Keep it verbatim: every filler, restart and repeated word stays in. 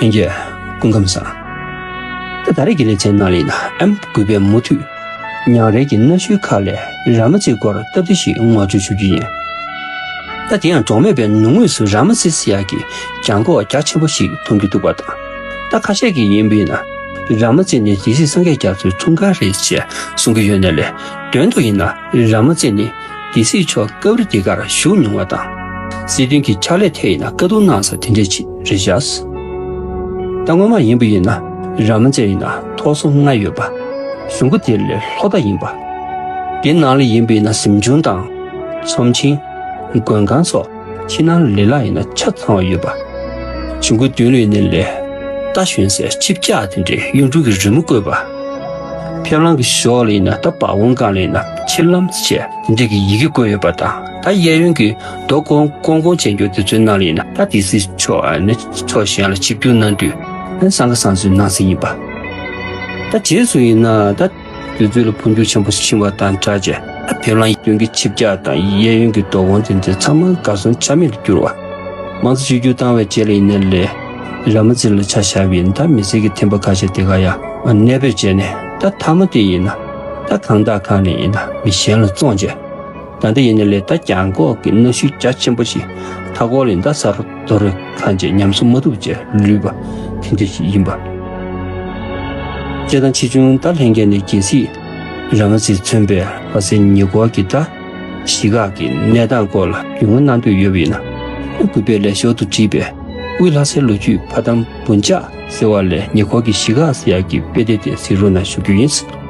ལྷན་རྒྱས་སྐུ་ཁམས་བཟང་། ད་ད་རེས་ཀྱི་ལེ་ཚན་ནང་ལ་ཡིན་ན་ཨེམ་དགུ་པའི་མུ་མཐུད་ཉང་རལ་གྱི་གནའ་ཤུལ་ཁག་ལས་ར་མ་རྩེ་སྐོར་སྟབས་བདེ་ཞིག་ངོ་སྤྲོད་ཞུ་རྒྱུ་ཡིན། ད་དེ་ཡང་གྲོགས་མེད་པའི་ནུབ་ངོས་སུ་ར་མ་རྩེ་ཟེར་ཡག་གི་གྱང་གོག་རྒྱ་ཆེན་པོ་ཞིག་མཐོང་རྒྱུ་འདུག་པ་དང་། ད་ཁ་ཤས་ཀྱིས་ཡིན་པ་ཡིན་ན་ར་མ་རྩེ་ནི་སྡེ་སྲིད་སངས་རྒྱས་རྒྱ་མཚོའི་འཁྲུངས་སྐར་རེད་ཅེས་གསུང་གི་ཡོད་ནའི་ལས། དོན་དུ་ཡིན་ན་ར་མ་རྩེ་ནི་སྡེ་སྲིད་མཆོག་སྐབས་རེ་འདི་གར་བཞུགས་མྱོང་བ་དང་། སྲིད་དོན་གྱི་ཕྱག་ལས་ཐད་ཡིན་ན་དཀའ་སྡུག་གནང་ས་དེ་འདྲས་ཅིག་རེད་བཞག། ད་སྔོན་མ་ཡིན་པ་ཡིན་ན་ར་མ་རྩེ་ཡིན་ན་ཐོག་ཟོག་ལྔ་ཡོད་པ། གཞུང་སྒོ་དེ་ལས་ལྷོ་མཐའ་ཡིན་པ། དེ་ནང་ལ་ཡིན་པ་ཡིན་ན་གཟིམ་ཆུང་དང་། ཚོམས་ཆེན། མགོན་ཁང་སོགས་ཕྱི་ནང་ལེ་ལག་ཡིན་ན་ཆ་ཚང་བ་ཡོད་པ། གཞུང་སྒོ་མདུན་ལ་ཡིན་ནའི་ལས། རྟ་ཞོན་སའི་ཆིབས་རྒྱག་དེ་འདྲའི་གཡུ་འབྲུག་གི་རི་མོ་བཀོད་པ། ཕེབས་ལམ་གྱི་གཞོགས་ལ་ཡིན་ན་ད་འབའ་ཝང་སྒང་ལ་ཡིན་ན་ཕྱིར་ལམ་ཞེས་དེ་འདྲའི་གི་ཡི་གེ་བཀོད་ཡོད་པ་དང་། ད་གཡས་གཡོན་གྱི་རྡོ་ཀོང་ཀོང་ཀོང་བྱེད་རྒྱུ་དེ་ཚོའི་ནང་ལ་ཡིན་ན་ད་སྡེ་སྲིད་མཆོག་ཨ་ནི་མཆོག་གཞན་ལ་ཆིབས་བསྒྱུར་གནང་དུས་ཨ་ནི་གསང་སྔགས་གསང་ཚུལ་གནང་ས་ཡིན་པ། ད་རྗེས་སུ་ཡིན་ན་ད། དུས་ཚོད་ལ་འཕོ་འགྱུར་ཆེན་པོ་ཕྱིན་པ་དང་སྦྲགས་བྱས། ཕེབས་ལམ་མདུན་གྱི་ཆིབས་རྒྱག་དང་གཡས་གཡོན་གྱི་རྡོ་ཀོང་དེ་ཚོ་ཚང་མ་གར་སོང་ཆ་མེད་དུ་གྱུར་བ། དམངས་གཙོ་བཅོས་བསྒྱུར་བཏང་བའི་རྗེས་ལ་ཡིན་ནའི་ལས། ར་མ་རྩེ་ལ་ཆ་བཞག་པའི་ད་མི་སེར་གྱི་ཐེམ་པ་ཁ་ཤས་དེ་ག་ཡང་གནས་སྤོས་བྱས་ནས། ད་མཐའ་མ་དེ་ཡིན་ན། ད་གང་དང་གང་ནས་ཡིན་ན་མི་གཞན་ལ་བཙོང་བྱས། ད་ལྟ་ཡིན་ནའི་ལས་ད་གྱང་གོག་གི་གནའ་ཤུལ་རྒྱ་ཆེན་པོ་ཞིག་མཐའ་འཁོར་ལ་ཡིན་ད་ས་རྡོ་རོས་ཁེངས་བྱས་ཉམས་གསོ་མ་ཐུབ་བྱས་ལུས་པ་དེ་འདྲ་ཞིག་ཡིན་པ། སྤྱིར་བཏང་ཆེ་ཆུང་ད་ལྷན་རྒྱས་ནས་གལ་སྲིད་ར་མ་རྩེས་མཚོན་པའི་ལྷ་སའི་ཉེ་འཁོར་གྱི་ད་གཞིས་ཆགས་ཀྱི་གནས་སྟངས་སྐོར་ལ་རྒྱུས་མངའ་གནང་འདོད་ཡོད་པ་ཡིན་ན། གུས་པས་ལས་ཞོར་དུ་བྲིས་པའི་དབུས་ལྷ་སའི་ལོ་རྒྱུས་ཕ་དམ་བུ་འཇགས་ཟེར་བ་ལས་ཉེ་འཁོར་གྱི་གཞིས་ཆགས་ཟེར་ཡག་གི་དཔེ་དེབ་དེ་གཟིགས་རོགས་གནང་ཞུ་རྒྱུ་ཡིན།